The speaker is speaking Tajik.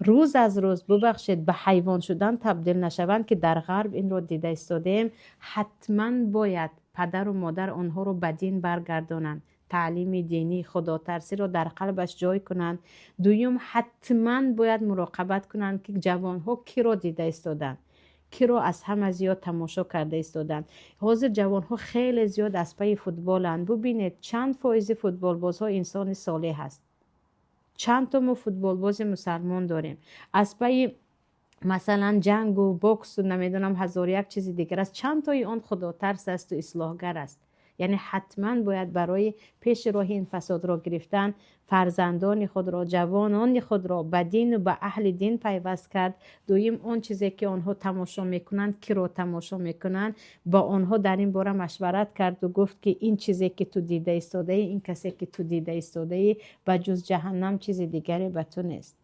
Рӯз аз рӯз, бубахшед, ба ҳайвон шудан табдил нашаванд, ки дар Ғарб инро дида истодаем, ҳатман бояд падару модар онҳоро ба дин баргардонанд, таълими динӣ, худотарсиро дар қалбаш ҷой кунанд. Дуюм, ҳатман бояд муроқабат кунанд, ки ҷавонҳо киро дида истоданд, киро аз ҳама зиёд тамошо карда истоданд. Ҳозир ҷавонҳо хеле зиёд аз пайи футболанд. Бубинед, чанд фоизи футболбозҳо инсони солеҳ аст, чанд то мо футболбози мусалмон дорем. Аз пайи, масалан, ҷангу боксу, намедонам, ҳазору як чизи дигар аст, чанд тои он худотарс асту ислоҳгар аст? Яъне ҳатман бояд барои пеши роҳи ин фасодро гирифтан фарзандони худро, ҷавонони худро ба дину ба аҳли дин пайваст кард. Дуюм, он чизе ки онҳо тамошо мекунанд, киро тамошо мекунанд, бо онҳо дар ин бора машварат карду гуфт, ки ин чизе ки ту дида истодаӣ, ин касе ки ту дида истодаӣ, ба ҷуз ҷаҳаннам чизи дигаре ба ту нест.